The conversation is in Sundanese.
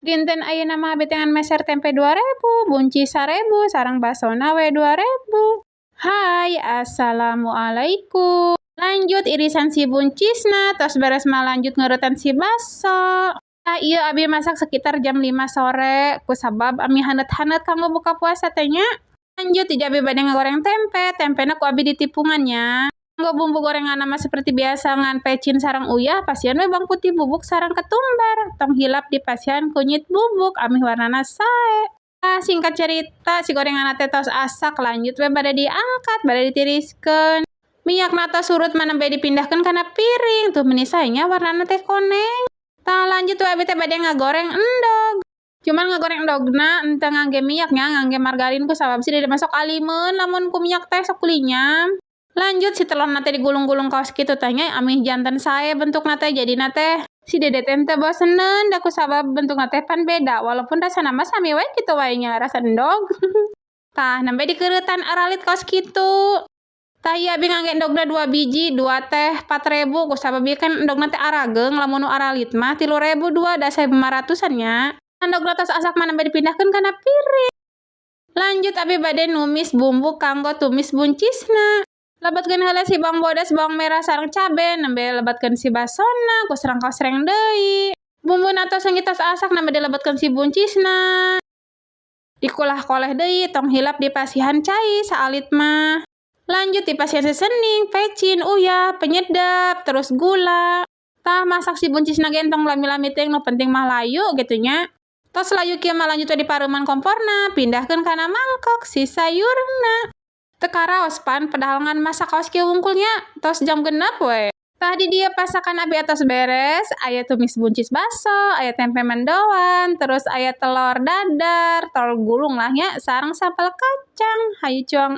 Dinten ayeuna mah abi teh ngan meser tempe 2.000, buncis 1.000, sareng basona we 2.000. Hai, assalamualaikum. Lanjut irisan si buncisna, tos beres mah lanjut ngeuretan si baso. Nah, ieu abi masak sekitar jam 5 sore kusabab ami haneut-haneut kanggo buka puasa teh nya. Lanjut di abi bade ngagoreng tempe, tempena ku abi ditipungan nya. Kanggo bumbu gorenganna mah seperti biasa ngan pecin sareng uyah, pasihan we bawang putih bubuk sareng ketumbar. Tong hilap dipasihan kunyit bubuk ameh warnana sae. Nah, singkat cerita si gorenganna teh tos asak, lanjut we bade diangkat, bade ditiriskeun. Minyakna tos surut mah nembe dipindahkeun kana piring, tuh meuni sae nya warnana teh koneng. Tah, lanjut we abi teh bade ngagoreng endog. Cuman ngagoreng endogna henteu ngangge minyak nya, ngangge margarin kusabab si dede mah sok alimeun lamun ku minyak teh sok kulinyam. Lanjut si telorna teh digulung-gulung kaos kitu teh nya, ameh janten sae bentukna teh, jadina teh si dede teh henteu boseneun da kusabab bentukna teh pan beda, walaupun rasana mah sami we kitu wae nya rasa endog. Tah, nembe dikeureutan aralit kaos kitu. Tah, ieu abi ngangge endogna 2 biji, 2 teh 4.000 kusabab ieu kan endogna teh arageung, lamun nu aralit mah 3.000 dua, da 1.500-an nya. Endogna tos asak mah nembe dipindahkeun kana piring. Lanjut abi bade numis bumbu kanggo tumis buncisna. Lebetkeun heula si bawang bodas, bawang merah sareng cabe, nembe lebetkeun si basona ku sareng kosreng deui. Bumbuna tos seungit, tos asak, nembe dilebetkeun si buncisna. Dikulah koleh deui, tong hilap dipasihan cai saalit mah. Lanjut dipasihan seasoning, pecin, uyah, penyedap, terus gula. Tah, masak si buncisna ge entong lami-lami teuing, nu penting mah layu gitu nya. Tos layu kieu mah lanjut we dipareuman komporna, pindahkeun kana mangkok si sayurna. Teu karaos pan padahal ngan masak kaos kieu wungkul nya, tos jam 6 we. Tah, di dieu pasakan abi atos beres, aya tumis buncis baso, aya tempe mendoan, terus aya telur dadar, telur gulung lah nya, sareng sambal kacang. Hayu cuang.